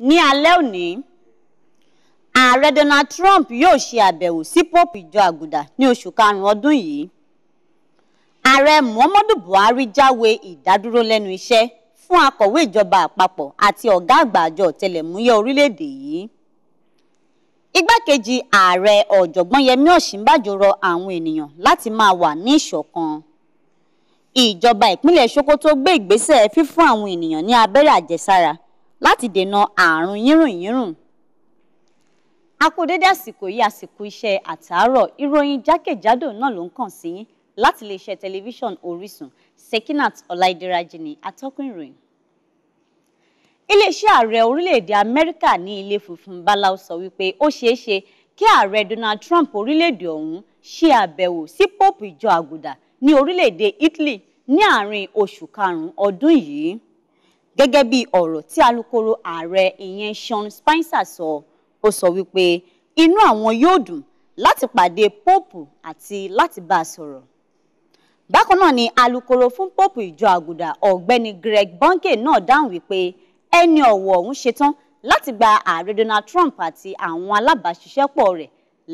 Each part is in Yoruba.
Ní alẹ́ òní, ààrẹ Donald Trump yóò ṣe àbẹ̀wò sí Pope ìjọ àgùdà ní oṣù karùn-ún ọdún yìí. Ààrẹ Muhammadu Buhari jáwé ìdádúró lẹ́nu iṣẹ́ fún akọ̀wé ìjọba àpapọ̀ àti ọ̀gá àgbà àjọ ọ̀tẹlẹ̀múyẹ́ orílẹ̀-èdè yìí. Igbákejì ààrẹ ọ̀jọ̀gbọ́n Yẹmí Ọ̀ṣínbàjò rọ àwọn ènìyàn láti máa wà ní ìṣọ̀kan. Ìjọba ìpínlẹ̀ Sokoto gbé ìgbésẹ̀ fífún àwọn ènìyàn ní abẹ́rẹ́ àjẹsára láti dènà ààrùn yírùnyírùn. A kú dédé àsìkò yìí, àsìkò iṣẹ́ àtàárọ̀. Ìròyìn jákèjádò náà ló ń kàn sí yín láti iléeṣẹ́ tẹlifíṣàn Orísun. Sekinat Ọláìdíraji ní atọ́kùn ìròyìn. Iléeṣẹ́ ààrẹ orílẹ̀-èdè Amẹ́ríkà ní Ilé Funfun Báláú sọ wípé ó ṣeé ṣe kí ààrẹ Donald Trump orílẹ̀-èdè ọ̀hún ṣe àbẹ̀wò sí Pope ìjọ àgùdà ní orílẹ̀-èdè Italy ní àárín oṣù karùn-ún ọdún yìí. Gẹ́gẹ́ bí ọ̀rọ̀ tí alukoro ààrẹ ìyẹn Sean Spicer sọ, ó sọ wípé inú àwọn yóò dùn láti pàdé Pope àti láti bá a sọ̀rọ̀. Bákan náà ni alukoro fún Pope ìjọ àgùdà ọ̀gbẹ́ni Greg Bunke náà dáhùn wípé ẹni ọ̀wọ̀ ọ̀hún ṣetán láti gba ààrẹ Donald Trump àti àwọn alábàáṣiṣẹ́pọ̀ rẹ̀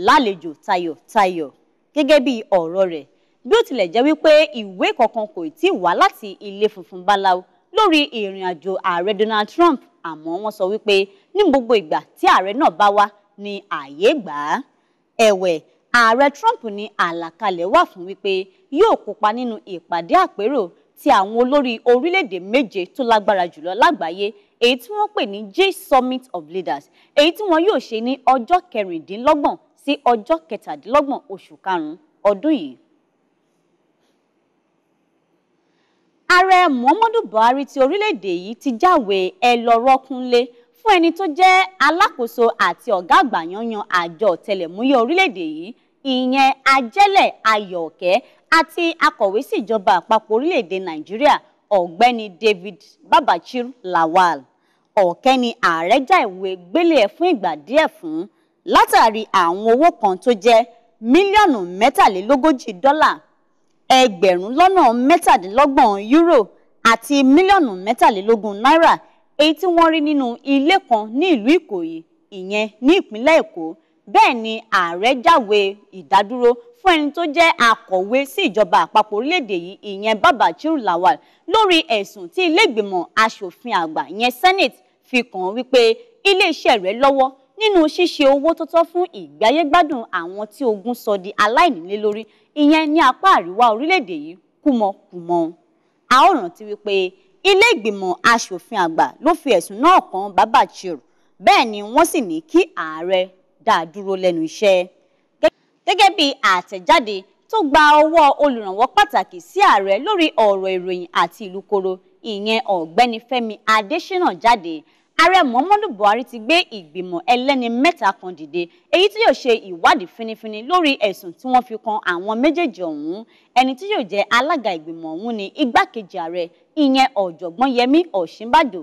lálejò tayọ̀tayọ̀. Gẹ́gẹ́ bí ọ̀rọ̀ rẹ̀, bí ó tilẹ̀ jẹ́ wípé ìwé kankan kò tí ì wá láti Ilé Funfun Báláú lórí ìrìn àjò ààrẹ Donald Trump, àmọ́ wọ́n sọ wípé ní gbogbo ìgbà tí ààrẹ náà bá wá ní ààyè gbà á. Ẹ̀wẹ̀, ààrẹ Trump ní àlàkalẹ̀ wà fún wípé yóò kópa nínú ìpàdé àpérò ti àwọn olórí orílẹ̀-èdè méje tó lágbára jùlọ lágbàáyé, èyí tí wọ́n pè ní G Summit of Leaders, èyí tí wọ́n yóò ṣe ní ọjọ́ 26 sí ọjọ́ 27 oṣù karùn-ún ọdún yìí. Ààrẹ Muhammadu Buhari ti orílẹ̀-èdè yìí ti jáwé ẹ lọ rọ́kúnlé fún ẹni tó jẹ́ alákòóso àti ọ̀gá àgbà yanyan àjọ ọ̀tẹlẹ̀múyẹ́ orílẹ̀-èdè yìí, ìyẹn Ajẹ́lẹ̀ Ayọ̀kẹ́, àti akọ̀wé sí ìjọba àpapọ̀ orílẹ̀-èdè Nàìjíríà ọ̀gbẹ́ni David Babachir Lawal. Ọ̀kẹ́ ni ààrẹ já ìwé gbélé ẹ̀ fún ìgbà díẹ̀ fún látàrí àwọn owó kan tó jẹ́ mílíọ̀nù 43 dọ́là, 27,000 euro àti mílíọ̀nù 23 náírà, èyí tí wọ́n rí nínú ilé kan ní ìlú Ìkòyí, ìyẹn ní ìpínlẹ̀ Èkó. Bẹ́ẹ̀ ni ààrẹ jáwé ìdádúró fún ẹni tó jẹ́ akọ̀wé sí ìjọba àpapọ̀ orílẹ̀-èdè yìí, ìyẹn Babachir Lawal, lórí ẹ̀sùn tí ilé ìgbìmọ̀ aṣòfin àgbà ìyẹn Senate fi kàn án wípé iléeṣẹ́ rẹ̀ lọ́wọ́ nínú ṣíṣe owó tó tọ́ fún ìgbáyégbádùn àwọn tí ogun sọ di aláìnílé lórí, ìyẹn ní apá àríwá orílẹ̀-èdè yìí kúmọkùmọ. A ó rántí wípé ilé ìgbìmọ̀ aṣòfin àgbà ló fi ẹ̀sùn náà kàn Babachir, bẹ́ẹ̀ ni wọ́n sì ní kí ààrẹ dá a dúró lẹ́nu iṣẹ́. Gẹ́gẹ́ bí àtẹ̀jáde tó gba ọwọ́ olùrànwọ́ pàtàkì sí ààrẹ lórí ọ̀rọ̀ ìròyìn àti ìlúkoro, ìyẹn ọ̀gbẹ́ni Fẹ́mi Adésínà jáde, ààrẹ Muhammadu Buhari ti gbé ìgbìmọ̀ ẹlẹ́ni 3 kan dìde, èyí tí yóò ṣe ìwádìí fínífíní lórí ẹ̀sùn tí wọ́n fi kan àwọn méjèèjì ọ̀hún. Ẹni tí yóò jẹ́ alága ìgbìmọ̀ ọ̀hún ni igbákejì ààrẹ ìyẹn ọ̀jọ̀gbọ́n Yẹmí Ọ̀ṣínbàjò,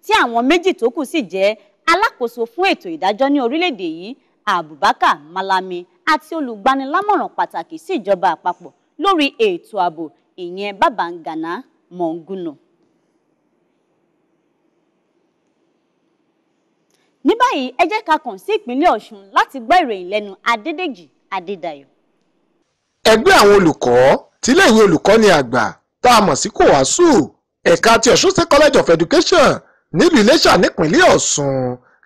tí àwọn méjì tó kù sì jẹ́ alákòóso fún ètò ìdájọ́ ní orílẹ̀-èdè yìí Abubakar Malami àti olùgbanilámọ̀ràn pàtàkì sí ìjọba àpapọ̀ lórí ètò ààbò ìyẹn Babangana Monguno. Ní báyìí, ẹ jẹ́ ká kàn sí ìpínlẹ̀ Ọ̀ṣun láti gbọ́ ìròyìn lẹ́nu Adédèjì Adédayọ̀. Ẹgbẹ́ àwọn olùkọ́ tílẹ̀yìn olùkọ́ni àgbà tá a mọ̀ sí KOWASU ẹ̀ka ti Ọ̀ṣun State College of Education nílùú Iléṣà nípìnlẹ̀ Ọ̀ṣun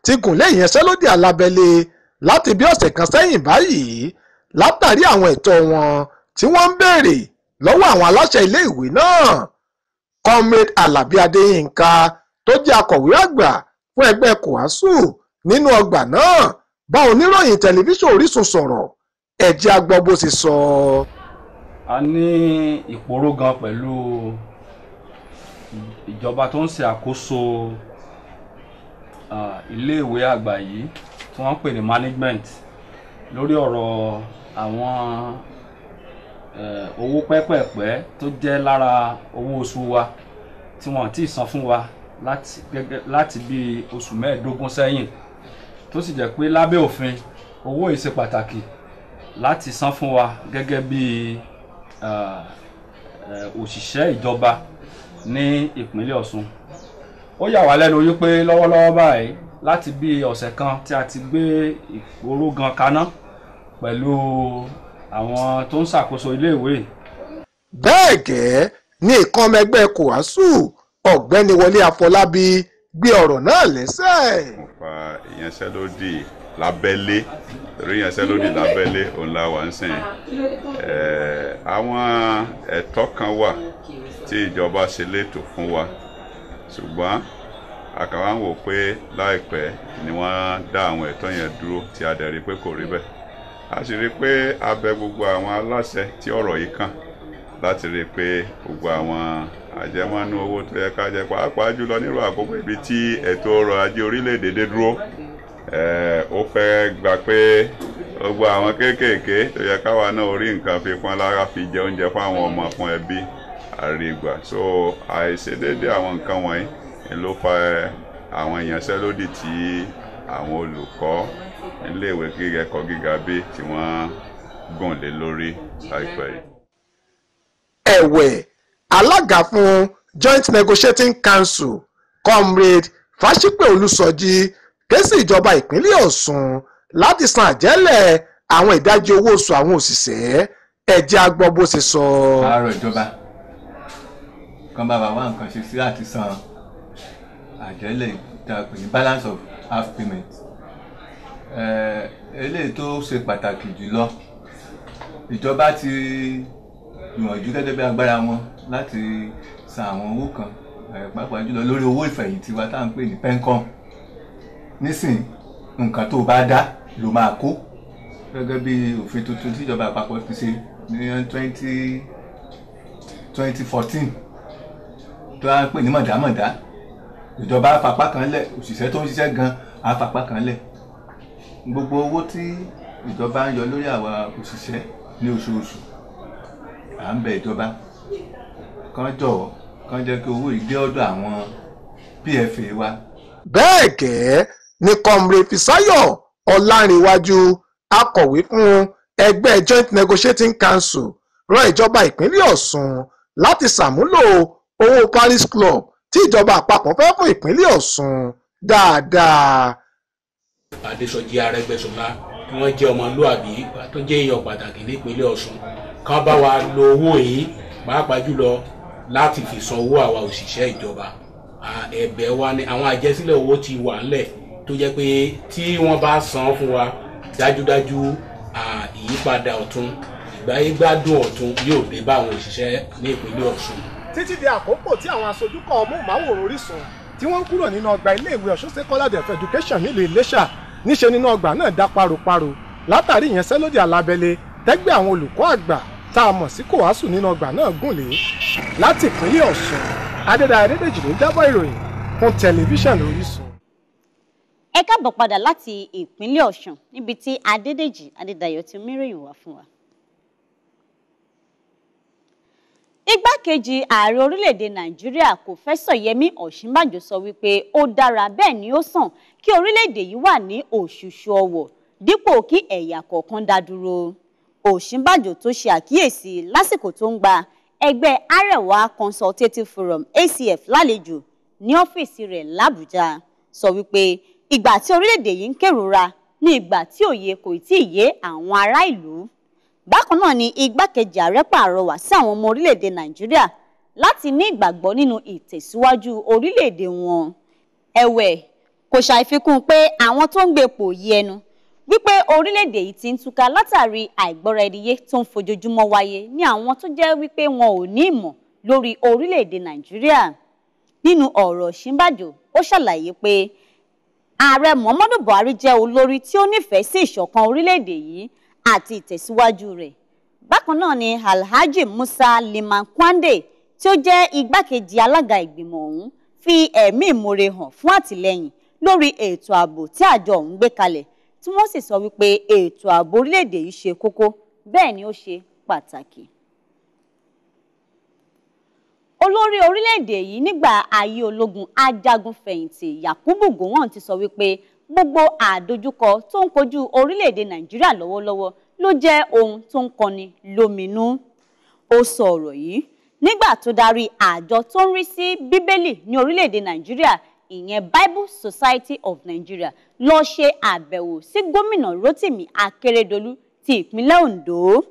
ti gùnlé ìyanṣẹ́lódì alábẹ́lé láti bí ọ̀sẹ̀ kan sẹ́yìn báyìí látàrí àwọn ẹ̀tọ́ wọn tí wọ́n ń béèrè lọ́wọ́ àwọn aláṣẹ ilé ìwé náà. Comrade Alabi Adéyínká tó jẹ́ akọ̀wé àgbà fún ẹgbẹ́ KOWASU nínú ọgbà náà bá oníròyìn tẹlifíṣàn Orísun sọ̀rọ̀. Ẹ jẹ́ a gbọ́ bó ṣe sọ. A ní ìpòró gan pẹ̀lú ìjọba tó ń ṣe àkóso iléèwé àgbà yìí tí wọ́n ń pè ní management lórí ọ̀rọ̀ àwọn owó pẹ́pẹ̀pẹ́ tó jẹ́ lára owó oṣù wa tí wọ́n ti san fún wa láti bí oṣù 15 sẹ́yìn, tó sì jẹ́ pé lábẹ́ òfin owó yìí ṣe pàtàkì láti san fún wa gẹ́gẹ́ bí òṣìṣẹ́ ìjọba ní ìpínlẹ̀ Ọ̀ṣun. Ó yà wá lẹ́nu wípé lọ́wọ́lọ́wọ́ báyìí Láti bí ọ̀sẹ̀ kan tí a ti gbé ìgbórógan kaná pẹ̀lú àwọn tó ń ṣàkóso iléèwé. Bẹ́ẹ̀ gẹ́ ní ìkan ọmọ ẹgbẹ́ KOWASU Ọ̀gbẹ́ni Wọlé Afọlábí gbé ọ̀rọ̀ náà lẹ́sẹ̀. Mo fa ìyanṣẹ́lódì lábẹ́lé torí ìyanṣẹ́lódì lábẹ́lé òun la wà ń sìn. Àwọn ẹ̀tọ́ kan wà tí ìjọba ṣe létò fún wa, ṣùgbọ́n àkàwá ń wò pé láìpẹ́ ni wọ́n dá àwọn ẹ̀tọ́ yẹn dúró tí a dẹ̀ rí pé kò rí bẹ́ẹ̀. A sì rí pé a bẹ̀ gbogbo àwọn aláṣẹ tí ọ̀rọ̀ yìí kàn láti rí i pé gbogbo àwọn àjẹmọ́nú owó tó yẹ ká jẹ, pàápàá jùlọ nírú àkókò ibi tí ètò ọrọ̀ ajé orílẹ̀-èdè dé dúró, ó fẹ́ gbà pé gbogbo àwọn kéékèèké tó yẹ káwa náà orí nǹkan fi pọ́n lára fi jẹ oúnjẹ fún àwọn ọmọ fún ẹbí àrígbà. So àìṣedéédé àwọn nǹkan wọ̀nyí ló fa àwọn ìyanṣẹ́lódì tí àwọn olùkọ́ iléèwé gíga ẹ̀kọ́ gíga bí tí wọ́n gùn lé lórí láìpẹ́ yìí. Ẹ̀wẹ̀, alága fún Joint Negotiating Council Comrade Fásípè Olúsọjí ké sí ìjọba ìpínlẹ̀ Ọ̀ṣun láti san àjẹ́lẹ̀ àwọn ìdajì owó oṣù àwọn òṣìṣẹ́. Ẹ jẹ́ a gbọ́ bó ṣe sọ. Àárọ̀ ìjọba kan bá wa wá nǹkan ṣe sí láti san àjẹ́lẹ̀ tá a pè ní balance of half payment. Eléyìí tó ṣe pàtàkì jùlọ, ìjọba ti gbìyànjú gẹ́gẹ́ bí agbára wọn láti san àwọn owó kan, pàápàá jùlọ lórí owó ìfẹ̀yìntì wa tá à ń pè ní pencom. Nísìn nǹkan tó bá dá ló máa kó gẹ́gẹ́ bí òfin tuntun tíjọba àpapọ̀ ti ṣe ní 2014 tó à ń pè ní mọ̀dámọ̀dá. Ìjọba afapá kan lẹ̀, òṣìṣẹ́ tó ń ṣiṣẹ́ gan afapá kan lẹ̀. Gbogbo owó tí ìjọba ń yọ lórí àwa òṣìṣẹ́ ní oṣooṣù, à ń bẹ ìjọba kán jọ̀wọ́ kán jẹ́ kí owó yìí dé ọ̀dọ̀ àwọn PFA wa. Bẹ́ẹ̀ gẹ́ ni Comrade Fisáyọ̀ Ọlárìnwájú, akọ̀wé fún ẹgbẹ́ Joint Negotiating Council, rọ ìjọba ìpínlẹ̀ Ọ̀ṣun láti ṣàmúlò owó Paris Club tí ìjọba àpapọ̀ fẹ́ fún ìpínlẹ̀ Ọ̀ṣun dáadáa. Adésọjí Arẹ́gbẹ́ṣọlá tí wọ́n jẹ́ ọmọlúàbí tó jẹ́ èèyàn pàtàkì nípínlẹ̀ Ọ̀ṣun kán bá wa lo owó yìí pàápàá jùlọ láti fi san owó àwa òṣìṣẹ́ ìjọba. Ẹ̀bẹ̀ wa ni àwọn àjẹsílẹ̀ owó ti wà ńlẹ̀ tó jẹ́ pé tí wọ́n bá san fún wa dájúdájú ìyípadà ọ̀tun ìgbáyégbádùn ọ̀tun yóò dé bá àwọn òṣìṣẹ́ ní ìpínlẹ̀ Ọ̀ṣun. Títí di àkókò tí àwọn aṣojú kọ móhùnmáwòrán Orísun tí wọ́n ń kúrò nínú ọgbà iléèwé Ọ̀ṣun State College of Education nílùú Iléṣà, níṣe nínú ọgbà náà dá paropáro látàrí ìyanṣẹ́lódì alábẹ́lé tẹ́gbẹ́ àwọn olùkọ́ àgbà tá a mọ̀ sí KOWASU nínú ọgbà náà gùn lé. Láti ìpínlẹ̀ Ọ̀ṣun, Adédáyọ̀ Adédèjì ló ń jábọ̀ ìròyìn fún tẹlifíṣàn Orísun. Ẹ káàbọ̀ padà láti ìpínlẹ̀ Ọ̀ṣun níbi tí Adédèjì Adédayọ̀ ti míròyìn wá fún wa. Igbákejì ààrẹ orílẹ̀-èdè Nàìjíríà Kòfẹ́sọ̀ Yẹmí Ọ̀ṣínbàjò sọ wípé ó dára bẹ́ẹ̀ ni ó sàn kí orílẹ̀-èdè yìí wà ní òṣùṣù ọwọ̀ dípò kí ẹ̀yà kọ̀ọ̀kan dá dúró. Ọ̀ṣínbàjò tó ṣe àkíyèsí lásìkò tó ń gba ẹgbẹ́ Arewa Consultative Forum ACF lálejò ní ọ́fíìsì rẹ̀ l'Àbújá sọ wípé ìgbà tí orílẹ̀-èdè yìí ń kérora ní ìgbà tí òye kò tí ì yé àwọn ará ìlú. Bákan náà ni igbákejì ààrẹ pàrọwà sí àwọn ọmọ orílẹ̀-èdè Nàìjíríà láti ní ìgbàgbọ́ nínú ìtẹ̀síwájú orílẹ̀-èdè wọn. Ẹ̀wẹ̀, kò ṣàìfikún pé àwọn tó ń gbépò yí ẹnu wípé orílẹ̀-èdè yìí ti ń túká látàrí àìgbọ́ra-ẹni-yé tó ń fojoojúmọ́ wáyé ní àwọn tó jẹ́ wípé wọn ò ní ìmọ̀ lórí orílẹ̀-èdè Nàìjíríà. Nínú ọ̀rọ̀ Ọ̀ṣínbàjò, ó ṣàlàyé pé ààrẹ Muhammadu Buhari jẹ́ olórí tí ó nífẹ̀ẹ́ sí ìṣọ̀kan orílẹ̀-èdè yìí àti ìtẹ̀síwájú rẹ̀. Bákan náà ni Alhaji Musa Liman Kwande tí ó jẹ́ igbákejì alága ìgbìmọ̀ ọ̀hún fi ẹ̀mí ìmoore hàn fún àtìlẹ́yìn lórí ètò ààbò tí àjọ ọ̀hún gbé kalẹ̀, tí wọ́n sì sọ wípé ètò ààbò orílẹ̀-èdè yìí ṣe kókó bẹ́ẹ̀ ni ó ṣe pàtàkì. Olórí orílẹ̀-èdè yìí nígbà ayé ológun ajagun-fẹ̀yìntì Yakubu Gowon ti sọ wípé gbogbo àdojúkọ tó ń kojú orílẹ̀-èdè Nàìjíríà lọ́wọ́lọ́wọ́ ló jẹ́ ohun tó ń kọni lóminú. Ó sọ ọ̀rọ̀ yìí nígbà tó darí àjọ tó ń rí sí Bíbélì ní orílẹ̀-èdè Nàìjíríà ìyẹn Bible Society of Nigeria lọ ṣe àbẹ̀wò sí gómìnà Rotimi Akeredolu ti ìpínlẹ̀ Ondo.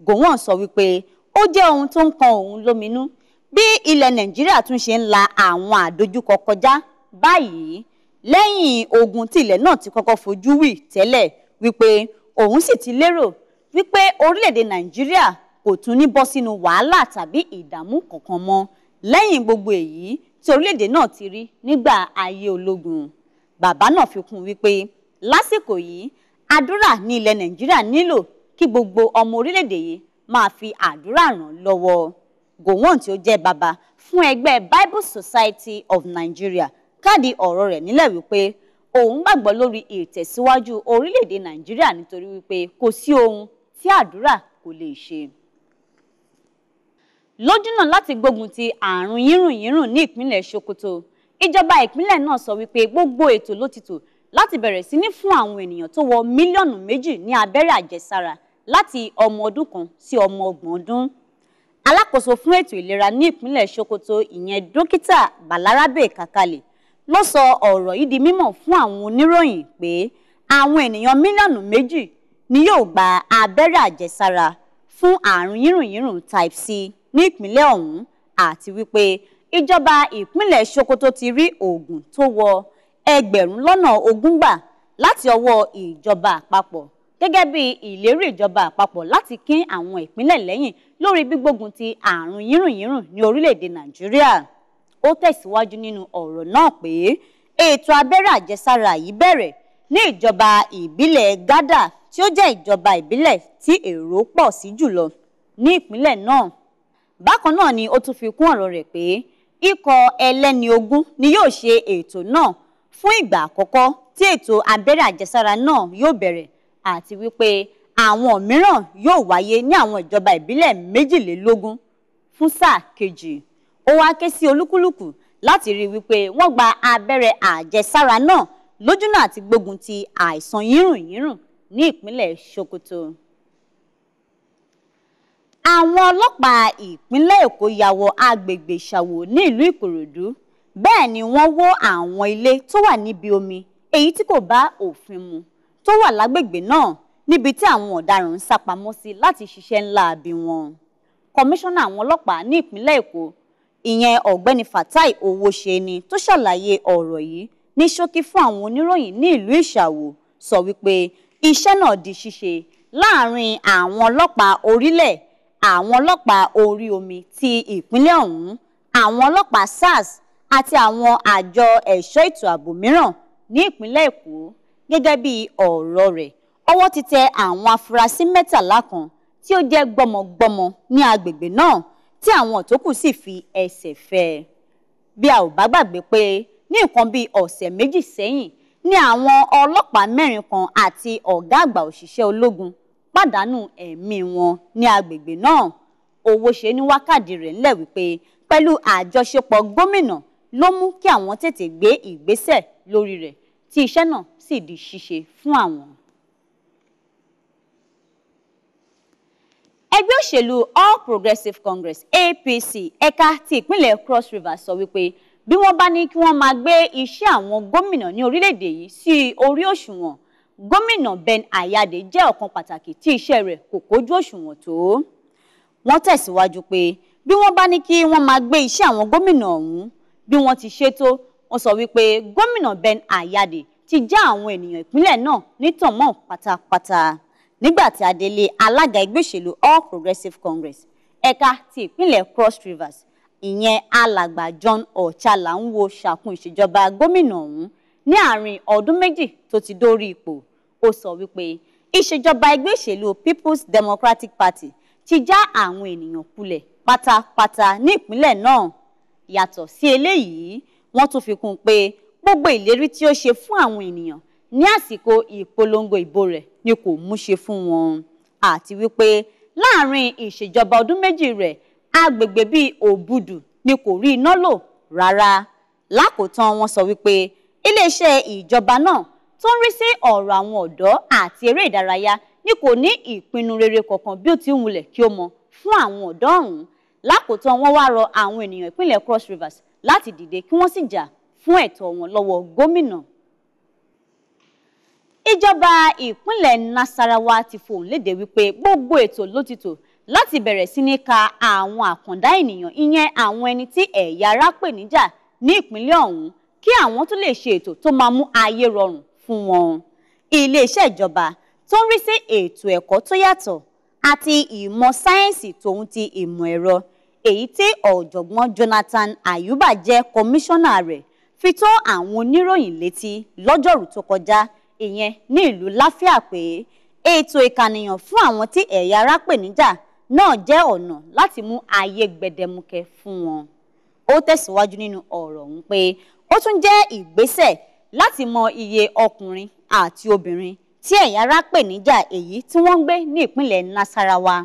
Gowon sọ wípé ó jẹ́ ohun tó ń kan òun lóminú bí ilẹ̀ Nàìjíríà tún ṣe ń la àwọn àdojúkọ kọjá báyìí lẹ́yìn ogun tí ilẹ̀ náà ti kọ́kọ́ fojú wì tẹ́lẹ̀, wípé òun sì ti lérò wípé orílẹ̀-èdè Nàìjíríà kò tún ní bọ́ sínú wàhálà tàbí ìdààmú kankan mọ́ lẹ́yìn gbogbo èyí tí orílẹ̀-èdè náà ti rí nígbà ayé ológun. Bàbá náà fi kún wípé lásìkò yìí àdúrà ní ilẹ̀ Nàìjíríà nílò kí gbogbo ọmọ orílẹ̀-èdè yìí máa fi àdúrà ràn lọ́wọ́. Gowon tí ó jẹ́ bàbá fún ẹgbẹ́ Bible Society of Nigeria káàdì ọ̀rọ̀ rẹ̀ nílẹ̀ wípé òun gbàgbọ́ lórí ìtẹ̀síwájú orílẹ̀-èdè Nàìjíríà nítorí wípé kò sí ohun tí àdúrà kò lè ṣe. Lójúnà láti gbógun ti àrùn yírùnyírùn ní ìpínlẹ̀ Sokoto, ìjọba ìpínlẹ̀ náà sọ wípé gbogbo ètò ló ti tò láti bẹ̀rẹ̀ sí ní fún àwọn ènìyàn tó wọ 2 mílíọ̀nù ní abẹ́rẹ́ àjẹsára láti ọmọ ọdún 1 sí ọmọ 30 ọdún. Alákòóso fún ètò ìlera ní ìpínlẹ̀ Sokoto, ìyẹn dókítà Balarabe Kakale, ló sọ ọ̀rọ̀ yìí di mímọ̀ fún àwọn oníròyìn pé àwọn ènìyàn 2 mílíọ̀nù ni yóò gba abẹ́rẹ́ àjẹsára fún àrùn yírùnyírùn type C ní ìpínlẹ̀ ọ̀hún, àti wípé ìjọba ìpínlẹ̀ Sokoto ti rí oògùn tó wọ 20,000 gbà láti ọwọ́ ìjọba àpapọ̀ gẹ́gẹ́ bí ìlérí ìjọba àpapọ̀ láti kín àwọn ìpínlẹ̀ lẹ́yìn lórí gbígbógun ti àrùn yírùnyírùn ní orílẹ̀-èdè Nàìjíríà. Ó tẹ̀síwájú nínú ọ̀rọ̀ náà pé ètò abẹ́rẹ́ àjẹsára yìí bẹ̀rẹ̀ ní ìjọba ìbílẹ̀ Gádà tí ó jẹ́ ìjọba ìbílẹ̀ tí èrò pọ̀ sí jùlọ ní ìpínlẹ̀ náà. Bákan náà ni ó tún fi kún ọ̀rọ̀ rẹ̀ pé ikọ̀ ẹlẹ́ni 20 ni yóò ṣe ètò náà fún ìgbà àkọ́kọ́ tí ètò abẹ́rẹ́ àjẹsára náà yóò bẹ̀rẹ̀, àti wípé àwọn mìíràn yóò wáyé ní àwọn ìjọba ìbílẹ̀ 22 fún sáà kejì. Ó wá ké sí olúkúlùkù láti rí wípé wọ́n gba abẹ́rẹ́ àjẹsára náà lójúnà àti gbógun ti àìsàn yírùnyírùn ní ìpínlẹ̀ Sokoto. Àwọn ọlọ́pàá ìpínlẹ̀ Èkó ya wọ agbègbè Ìṣàwò ní ìlú Ìkòròdú, bẹ́ẹ̀ ni wọ́n wó àwọn ilé tó wà níbi omi èyí tí kò bá òfin mu tó wà lágbègbè náà níbi tí àwọn ọ̀daràn ń sá pamọ́ sí láti ṣiṣẹ́ ńlá bí wọn. Kọmíṣánná àwọn ọlọ́pàá ní ìpínlẹ̀ Èkó, ìyẹn ọ̀gbẹ́ni Fatai Owóṣeni, tó ṣàlàyé ọ̀rọ̀ yìí ní ṣókí fún àwọn oníròyìn ní ìlú Ìṣàwò, sọ wípé iṣẹ́ náà di ṣíṣe láàrin àwọn ọlọ́pàá orílẹ̀, àwọn ọlọ́pàá orí omi ti ìpínlẹ̀ ọ̀hún, àwọn ọlọ́pàá SARS àti àwọn àjọ ẹ̀ṣọ́ ètò ààbò mìíràn ní ìpínlẹ̀ Èkó. Gẹ́gẹ́ bí ọ̀rọ̀ rẹ̀, ọwọ́ ti tẹ àwọn afurasí 13 kan tí ó jẹ́ gbọ́mọgbọ́mọ ní agbègbè náà, tí àwọn tó kù sì fi ẹsẹ̀ fẹ́ ẹ. Bí a ò bá gbàgbé pé ní nǹkan bíi ọ̀sẹ̀ 2 sẹ́yìn ní àwọn ọlọ́pàá 4 kan àti ọ̀gá àgbà òṣìṣẹ́ ológun pàdánù ẹ̀mí wọn ní agbègbè náà. Owóṣeni wákàdí rẹ̀ ńlẹ̀ wípé pẹ̀lú àjọṣepọ̀ gómìnà ló mú kí àwọn tètè gbé ìgbésẹ̀ lórí rẹ̀ tí iṣẹ́ náà sì di ṣíṣe fún àwọn. Ẹgbẹ́ òṣèlú All Progressives Congress, APC, ẹ̀ka ti ìpínlẹ̀ Cross River sọ wípé bí wọ́n bá ní kí wọ́n máa gbé iṣẹ́ àwọn gómìnà ní orílẹ̀-èdè yìí sí orí òṣùwọ̀n, gómìnà Ben Ayade jẹ́ ọ̀kan pàtàkì tí iṣẹ́ rẹ̀ kò kójú òṣùwọ̀n tó. Wọ́n tẹ̀síwájú pé bí wọ́n bá ní kí wọ́n máa gbé iṣẹ́ àwọn gómìnà ọ̀hún bí wọ́n ti ṣe tó, wọ́n sọ wípé gómìnà Ben Ayade ti já àwọn ènìyàn ìpínlẹ̀ náà nítàn mọ́ pátápátá. Nígbà tí adelé alága ẹgbẹ́ òṣèlú All Progressives Congress ẹ̀ka ti ìpínlẹ̀ Cross Rivers, ìyẹn alàgbà John Ochala, ń wo ṣàkún ìṣèjọba gómìnà ọ̀hún ní àárín ọdún 2 tó ti dórí ipò, ó sọ wípé ìṣèjọba ẹgbẹ́ òṣèlú People's Democratic Party ti já àwọn ènìyàn kulẹ̀ pátápátá ní ìpínlẹ̀ náà. Yàtọ̀ sí eléyìí, wọ́n tún fi kún un pé gbogbo ìlérí tí ó ṣe fún àwọn ènìyàn ní àsìkò ìpolongo ìbò rẹ̀ ni kò mú ṣe fún wọn, àti wípé láàrin ìṣèjọba ọdún 2 rẹ̀, agbègbè bíi Òbùdù ni kò rí iná lò rárá. Lákòótán, wọ́n sọ wípé iléeṣẹ́ ìjọba náà tó ń rí sí ọ̀rọ̀ àwọn ọ̀dọ́ àti eré ìdárayá ni kò ní ìpinnu rere kankan bí ó ti ń wulẹ̀ kí ó mọ fún àwọn ọ̀dọ́ ọ̀hún. Lákòótán, wọ́n wá rọ àwọn ènìyàn ìpínlẹ̀ Cross Rivers láti dìde kí wọ́n sì jà fún ẹ̀tọ́ wọn lọ́wọ́ gómìnà. Ìjọba ìpínlẹ̀ Nasarawa ti fohùn léde wípé gbogbo ètò ló ti tò láti bẹ̀rẹ̀ sí ní ka àwọn àkàndá ènìyàn, ìyẹn àwọn ẹni tí ẹ̀yà ara pè níjà ní ìpínlẹ̀ ọ̀hún, kí àwọn tó lè ṣe ètò tó máa mú ayé rọrùn fún wọn. Iléeṣẹ́ ìjọba tó ń rí sí ètò ẹ̀kọ́ tó yàtọ̀ àti ìmọ̀ sáyẹ́ǹsì tòun ti ìmọ̀ ẹ̀rọ, èyí tí ọ̀jọ̀gbọ́n Jonathan Ayuba jẹ́ kọmíṣánná rẹ̀, fi tó àwọn oníròyìn létí lọ́jọ́rú tó kọjá, ìyẹn ní ìlú Láfíà, pé ètò ìkànìyàn fún àwọn tí ẹ̀yà ara pè níjà náà jẹ́ ọ̀nà láti mú ayé gbẹdẹmukẹ fún wọn. Ó tẹ̀síwájú nínú ọ̀rọ̀ ọ̀hún pé ó tún jẹ́ ìgbésẹ̀ láti mọ iye ọkùnrin àti obìnrin tí ẹ̀yà ara pè níjà èyí tí wọ́n ń gbé ní ìpínlẹ̀ Nasarawa,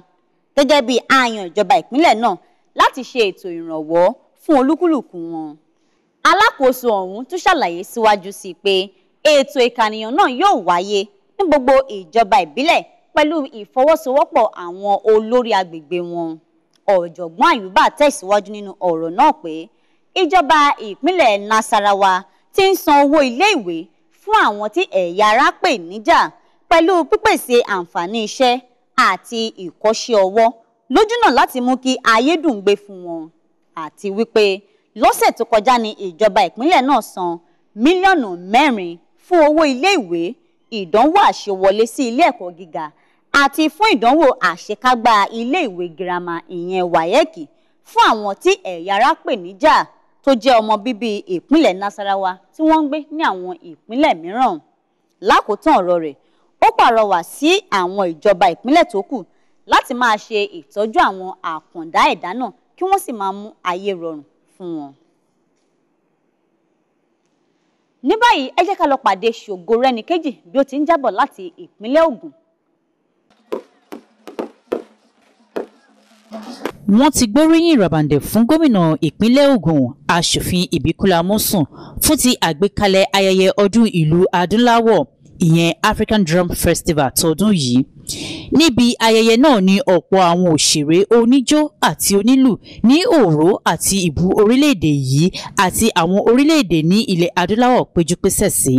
gẹ́gẹ́ bí àyàn ìjọba ìpínlẹ̀ náà láti ṣe ètò ìrànwọ́ fún olúkúlùkù wọn. Alákòóso ọ̀hún tún ṣàlàyé síwájú sí i pé ètò ìkànìyàn náà yóò wáyé ní gbogbo ìjọba ìbílẹ̀ pẹ̀lú ìfọwọ́sowọ́pọ̀ àwọn olórí agbègbè wọn. Ọ̀jọ̀gbọ́n Àyùbá tẹ̀síwájú nínú ọ̀rọ̀ náà pé ìjọba ìpínlẹ̀ Nasarawa ti ń san owó iléèwé fún àwọn tí ẹ̀yà ara pè níjà pẹ̀lú pípèsè àǹfààní iṣẹ́ àti ìkọ́ṣẹ́ ọwọ́ lójúnà láti mú kí ayé dùn gbé fún wọn, àti wípé lọ́sẹ̀ tó kọjá ní ìjọba ìpínlẹ̀ náà san mílíọ̀nù 4 fún owó iléèwé, ìdánwò àṣewọlé sí ilé ẹ̀kọ́ gíga àti fún ìdánwò àṣekágbá iléèwé girama ìyẹn wáyẹ́ẹ̀kì fún àwọn tí ẹ̀yà ara pè níjà tó jẹ́ ọmọ bíbí ìpínlẹ̀ Nasarawa tí wọ́n ń gbé ní àwọn ìpínlẹ̀ mìíràn. Lákòótán ọ̀rọ̀ rẹ̀, ó pàrọwà sí àwọn ìjọba ìpínlẹ̀ tó kù láti máa ṣe ìtọ́jú àwọn àkàndá ẹ̀dá náà kí wọ́n sì máa mú ayé rọrùn fún wọn. Ní báyìí, ẹ jẹ́ ká lọ pàdé Ṣògorẹ́nìkejì bí ó ti ń jábọ̀ láti ìpínlẹ̀ Ògùn. Wọ́n ti gbóríyìn ràbàǹdẹ̀ fún gómìnà ìpínlẹ̀ Ògùn aṣòfin Ìbíkúnlé Amósùn fún ti àgbékalẹ̀ ayẹyẹ ọdún ìlú adúláwọ̀ ìyẹn African Drum Festival tọdún yìí. Níbi ayẹyẹ náà ni ọ̀pọ̀ àwọn òṣèré oníjó àti onílù ní òró àti ìbú orílẹ̀-èdè yìí àti àwọn orílẹ̀-èdè ní ilẹ̀ adúláwọ̀ péjúpésẹ̀ sí,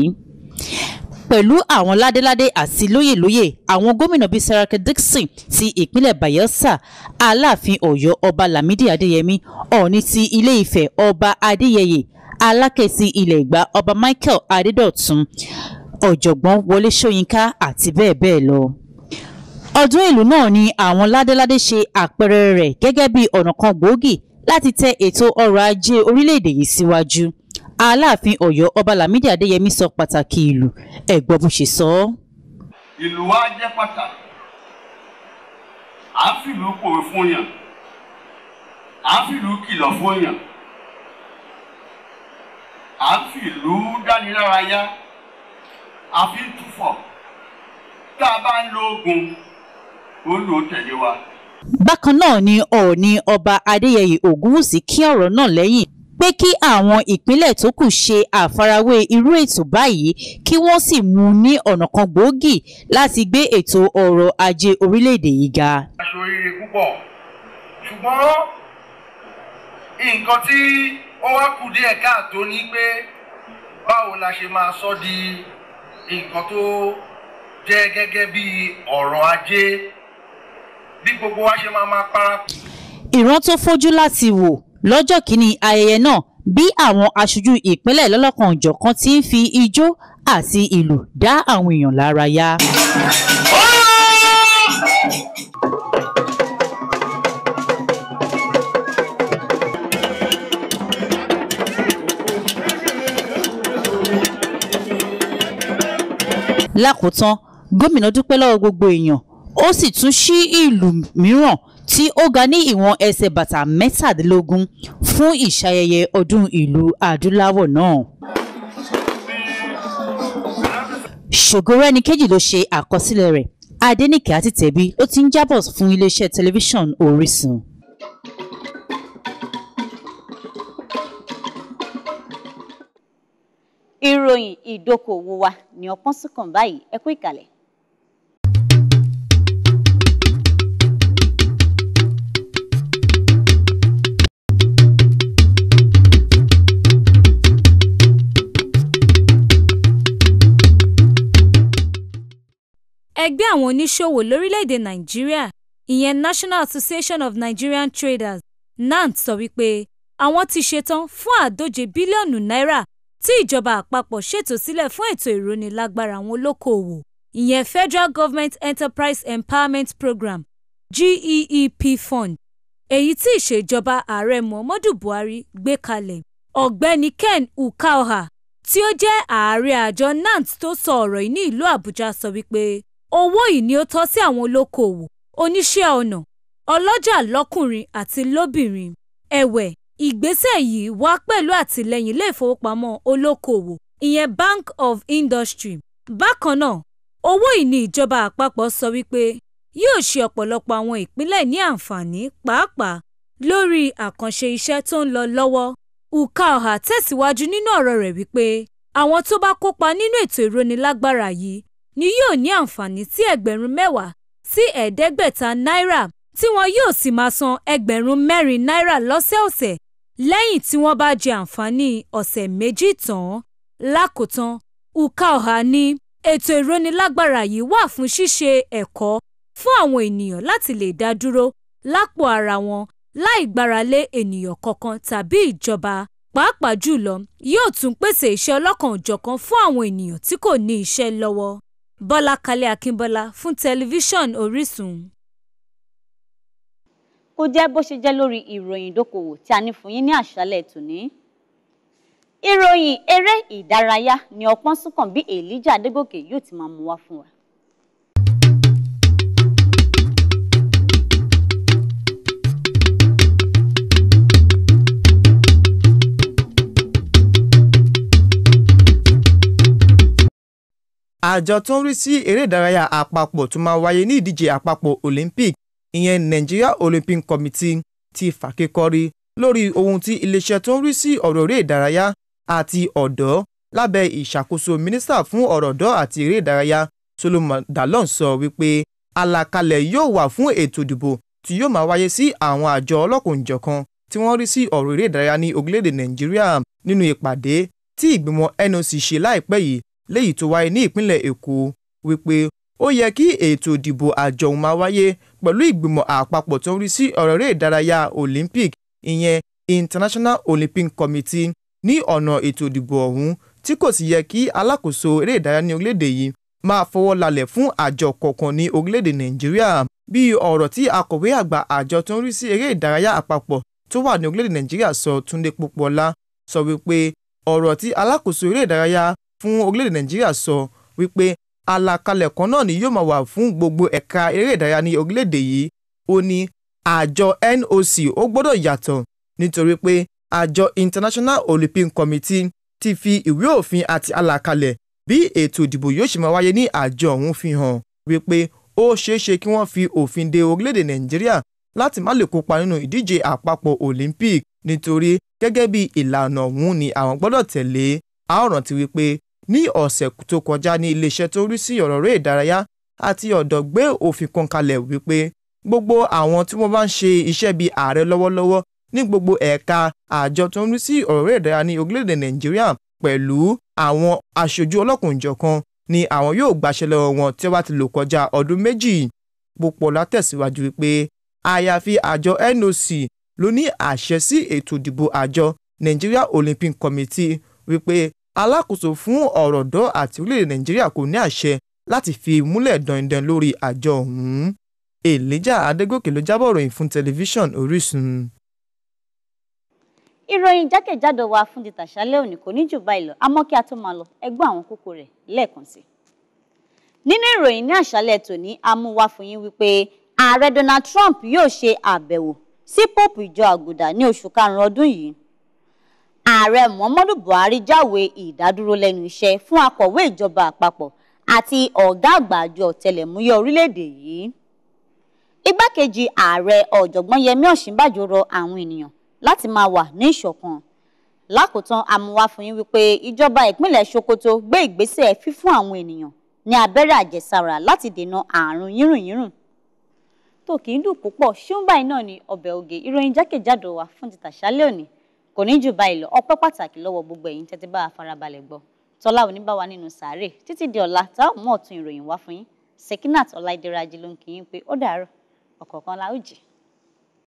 pẹ̀lú àwọn ládéládé àti lóyèlóyè, àwọn gómìnà bíi Saraki Dixon ti ìpínlẹ̀ Bayelsa, Aláàfin Ọ̀yọ́ Ọba Lámìdí Adéyẹmí, Ọọ̀ni ti Ilé-Ifẹ̀ Ọba Adéyẹyè, Aláké ti Ilẹ̀ Ẹ̀gbá Ọba Michael Adédọ̀tun, Ọ̀jọ̀gbọ́n Wọlé Ṣóyínká àti bẹ́ẹ̀ bẹ́ẹ̀ lọ. Ọdún ìlú náà ni àwọn ládéládé ṣe àpẹẹrẹ rẹ̀ gẹ́gẹ́ bí ọ̀nà kan gbòógì láti tẹ ètò ọrọ̀ ajé orílẹ̀-èdè yìí síwájú. Aláàfin Ọ̀yọ́ Ọba Lámìdí Adéyẹmí sọ pàtàkì ìlú, ẹ gbọ́ bó ṣe sọ ọ́. Ìlú wa jẹ́ pàtàkì, à ń fìlú pòwe fún yàn, à ń fìlú kìlọ̀ fún yàn, à ń fìlú dánilárayá, a fi ń túfọ̀. Tá a bá ń lo ogun, ó lò ó tẹ̀lé wa. Bákan náà ni Ọọ̀ni Ọba Adéyẹyè Ògúnwùsì kí ọ̀rọ̀ náà lẹ́yìn pé kí àwọn ìpínlẹ̀ tó kù ṣe àfarawé irú ètò báyìí kí wọ́n sì mú un ní ọ̀nà kan gbòógì láti gbé ètò ọrọ̀ ajé orílẹ̀-èdè yìí ga. Aṣọ oríire púpọ̀, ṣùgbọ́n nǹkan tí ó wá kù díẹ̀ káàtó ni pé báwo la ṣe máa sọ di nǹkan tó jẹ́ gẹ́gẹ́ bí ọrọ̀ ajé bí gbogbo wa ṣe máa para. Ìran tó fojú láti wò lọ́jọ́ kìíní ayẹyẹ náà bí àwọn aṣojú ìpínlẹ̀ lọ́lọ́kan-ò-jọ̀kan ti ń fi ijó àti ìlù dá àwọn èèyàn lára yá. Lákòótán, gómìnà dúpẹ́ lọ́wọ́ gbogbo èèyàn, ó sì tún ṣí ìlú mìíràn tí ó ga ní ìwọ̀n ẹsẹ̀ bàtà 17 fún ìṣayẹyẹ ọdún ìlú adúláwọ̀ náà. Ṣògorẹ́nìkejì ló ṣe àkọsílẹ̀ rẹ̀, Adéníkẹ́ Àtìtẹ́bí ló ti ń jábọ̀ fún iléeṣẹ́ tẹlifíṣàn Orísun. Ìròyìn ìdókòwò wa ní ọpọ́n sùkàn báyìí, ẹ kú ìkàlẹ̀. Ẹgbẹ́ àwọn oníṣòwò lórílẹ̀‐èdè Nàìjíríà, ìyẹn National Association of Nigerian Traders, NANT, sọ wípé àwọn ti ṣetán fún 150 bílíọ̀nù náírà tí ìjọba àpapọ̀ ṣètò sílẹ̀ fún ètò ìrónilágbára àwọn olókoòwò, ìyẹn Federal Government Enterprise Empowerment Program, GEEP Fund, èyí tí ìṣèjọba ààrẹ Muhammadu Buhari gbé kalẹ̀. Ọ̀gbẹ́ni Ken Ukaoha, tí ó jẹ́ ààrẹ àjọ NANT tó sọ ọ̀rọ̀ yìí ní ìlú Àbújá, sọ wípé owó yìí ni ó tọ́ sí àwọn olókoòwò, oníṣẹ́ ọnà, ọlọ́jà lọ́kùnrin àti lóbìnrin. Ẹ̀wẹ̀, ìgbésẹ̀ yìí wá pẹ̀lú àtìlẹ́yìn ilé ìfowópamọ́ olókoòwò, ìyẹn Bank of Industry. Bákan náà, owó yìí ni ìjọba àpapọ̀ sọ wípé yóò ṣe ọ̀pọ̀lọpọ̀ àwọn ìpínlẹ̀ ní àǹfààní, pàápàá lórí àkànṣe iṣẹ́ tó ń lọ lọ́wọ́. Ukaoha tẹ̀síwájú nínú ọ̀rọ̀ rẹ̀ wípé àwọn tó bá kópa nínú ètò ìrónilágbára yìí ni yóò ní àǹfààní sí ẹgbẹ̀rún 10 sí 500 náírà, tí wọn yóò sì máa san ẹgbẹ̀rún 4 náírà lọ́sẹ̀ọ̀sẹ̀ lẹ́yìn tí wọ́n bá jẹ àǹfààní ọ̀sẹ̀ 2 tán. Lákòótán, Ukaoha ní ètò ìrónilágbára yìí wà fún ṣíṣe ẹ̀kọ́ fún àwọn ènìyàn láti lè dá dúró lápò ara wọn láì gbáralé ènìyàn kankan tàbí ìjọba, pàápàá jùlọ yóò tún pèsè iṣẹ́ ọlọ́kan-ò-jọ̀kan fún àwọn ènìyàn tí kò ní iṣẹ́ lọ́wọ́. Bọ́lá Kalẹ́ Akínbọ́lá fún tẹlifíṣàn Orísun. Kò jẹ́ bó ṣe jẹ́ lórí ìròyìn ìdókòwò tí a ní fún yín ní àṣálẹ́ tòní. Ìròyìn eré ìdárayá ni ọpọ́n súnkàn bí Elijah Adégòkè yóò ti máa mú wá fún wa. Àjọ tó ń rí sí eré ìdárayá àpapọ̀ tó máa wáyé ní ìdíje àpapọ̀ Olympic, ìyẹn Nigeria Olympic Committee, ti fàákékọ́rí lórí ohun tí iléeṣẹ́ tó ń rí sí ọ̀rọ̀ eré ìdárayá àti ọ̀dọ́ lábẹ́ ìṣàkóso mínísítà fún ọ̀rọ̀ ọ̀dọ́ àti eré ìdárayá Solomon Dalon sọ wípé àlàkalẹ̀ yóò wà fún ètò ìdìbò tí yóò máa wáyé sí àwọn àjọ ọlọ́kanòjọ̀kan tí wọ́n rí sí ọ̀rọ̀ eré ìdárayá ní orílẹ̀-èdè Nàìjíríà nínú ìpàdé tí ìgbìmọ̀ NOC ṣe láìpẹ́ yìí léyìí tó wáyé ní ìpínlẹ̀ Èkó, wípé ó yẹ kí ètò ìdìbò àjọ ọ̀hún máa wáyé pẹ̀lú ìgbìmọ̀ àpapọ̀ tó ń rí sí ọ̀rọ̀ eré ìdárayá Olympic, ìyẹn International Olympic Committee, ní ọ̀nà ètò ìdìbò ọ̀hún, tí kò sì yẹ kí alákòóso eré ìdárayá ní orílẹ̀-èdè yìí máa fọwọ́ lálẹ̀ fún àjọ kọ̀ọ̀kan ní orílẹ̀-èdè Nàìjíríà. Bí ọ̀rọ̀ tí akọ̀wé àgbà àjọ tó ń rí sí eré ìdárayá àpapọ̀ tó wà ní orílẹ̀-èdè Nàìjíríà sọ, Túndé Pópóọlá, sọ wípé ọ̀rọ̀ tí alákòóso eré ìdárayá fún orílẹ̀-èdè Nàìjíríà sọ wípé àlàkalẹ̀ kan náà ni yóò máa wà fún gbogbo ẹ̀ka eré ìdárayá ní orílẹ̀-èdè yìí. Ó ní àjọ NOC ó gbọ́dọ̀ yàtọ̀ nítorí pé àjọ International Olympic Committee ti fi ìwé òfin àti àlàkalẹ̀ bí ètò ìdìbò yóò ṣe máa wáyé ní àjọ ọ̀hún fi hàn wípé ó ṣeéṣe kí wọ́n fi òfin de orílẹ̀-èdè Nàìjíríà láti má lè kópa nínú ìdíje àpapọ̀ Olympic, nítorí gẹ́gẹ́ bí ìlànà ọ̀hún ni àwọn gbọ́dọ̀ tẹ̀lé. A ó rántí wípé ní ọ̀sẹ̀ tó kọjá ní iléeṣẹ́ tó rí sí ọ̀rọ̀ eré ìdárayá àti ọ̀dọ́ gbé òfin kan kalẹ̀ wípé gbogbo àwọn tí wọ́n bá ń ṣe iṣẹ́ bíi ààrẹ lọ́wọ́lọ́wọ́ ní gbogbo ẹ̀ka àjọ tó ń rí sí ọ̀rọ̀ eré ìdárayá ní orílẹ̀-èdè Nàìjíríà pẹ̀lú àwọn aṣojú ọlọ́kanòjọ̀kan ni àwọn yóò gbàṣẹ lọ́wọ́ wọn tí wọ́n bá ti lò kọjá ọdún 2. Pópóọlá tẹ̀síwájú wípé àyàfi àjọ NOC ló ní àṣẹ sí ètò ìdìbò àjọ Nigeria Olympic Committee, wípé alákòóso fún ọ̀rọ̀ ọ̀dọ́ àti orílẹ̀-èdè Nàìjíríà kò ní àṣẹ láti fi múlẹ̀ dandan lórí àjọ ọ̀hún. Elijah Adégòkè ló jábọ̀ ròyìn fún tẹlifíṣàn Orísun. Ìròyìn jákèjádò wa fún ti tàṣálẹ́ òní kò ní jù báyìí lọ, àmọ́ kí a tó máa lọ, ẹ gbọ́ àwọn kókó rẹ̀ lẹ́ẹ̀kan sí. Nínú ìròyìn ní àṣálẹ́ tòní, a mú wá fún yín wípé ààrẹ Donald Trump yóò ṣe àbẹ̀wò sí Pope ìjọ àgùdà ní oṣù karùn-ún ọdún yìí. Ààrẹ Muhammadu Buhari jáwé ìdádúró lẹ́nu iṣẹ́ fún akọ̀wé ìjọba àpapọ̀ àti ọ̀gá àgbà àjọ ọ̀tẹlẹ̀múyẹ́ orílẹ̀-èdè yìí. Igbákejì ààrẹ ọ̀jọ̀gbọ́n Yẹmí Ọ̀ṣínbàjò rọ àwọn ènìyàn láti máa wà ní ìṣọ̀kan. Lákòótán, a mú wá fún yín wípé ìjọba ìpínlẹ̀ Sokoto gbé ìgbésẹ̀ fífún àwọn ènìyàn ní abẹ́rẹ́ àjẹsára láti dènà àrùn yírùnyírùn. Tó kì í dùn púpọ̀, ṣùgbọ́n báyìí náà ni ọbẹ̀ oge. Ìròyìn jákèjádò wa fún ti tàṣálẹ́ òní kò ní jù báyìí lọ. Ọpẹ́ pàtàkì lọ́wọ́ gbogbo ẹ̀yin tẹ́tí bá a farabalẹ̀ gbọ́. Tọ́lá òní bá wa nínú sàárè títí di ọ̀la tá ò mú ọ̀tun ìròyìn wá fún yín. Sekinat Ọláìdé Rájí ló ń kí yín pé ó dàárọ̀, ọ̀kọ̀ọ̀kan la ó jì.